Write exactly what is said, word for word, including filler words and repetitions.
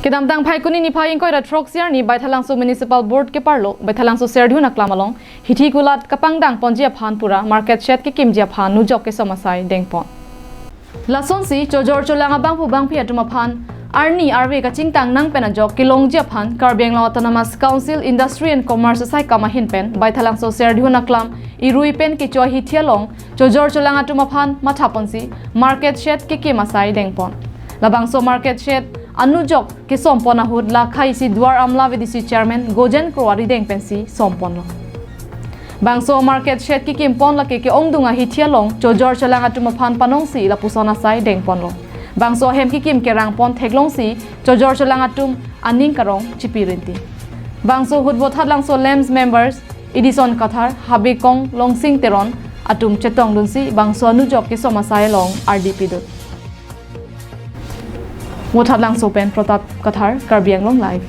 Kedamtang Phaikuni niphai ingkoi ra throk sirni Baithalangso Municipal Board keparlo Baithalangso Serdihun Aklam along hithi kulat kapangdang ponji aphan pura market shed kekimji aphan nujok kesom asai dengpon. Lasonsi chojor cholang abangphu bangphi atum aphan arni arve kachingtang nangpen ajok kelongji aphan Karbi Anglong Autonomous Council Industry and Commerce asaikam ahin pen Baithalangso Serdihun Aklam irui pen kecho ahithi along chojor cholang atum aphan mathaponsi market shed kekim asai dengpon. Labangso market shed anujok kesompon ahut la khei isi Duar Amla V D C Chairman Gojen Kro arideng pensi somponlo. Bangso market shed kekimpon lake ke-ongdung ahithi along chojor cholang atum aphan panongsi lapuson asai dengponlo. Bangso ahem kekim kerangpon theklongsi chojor cholang atum aning karong chipi rinti. Bangso ahut Vothatlangso LAMPS members Edison Kathar, Habikong Longsing Teron atum chetongdunsi bangso anujok kesom asai along ardi pidun. Vothatlangso pen Pratap Kathar, Karbi Anglong Live.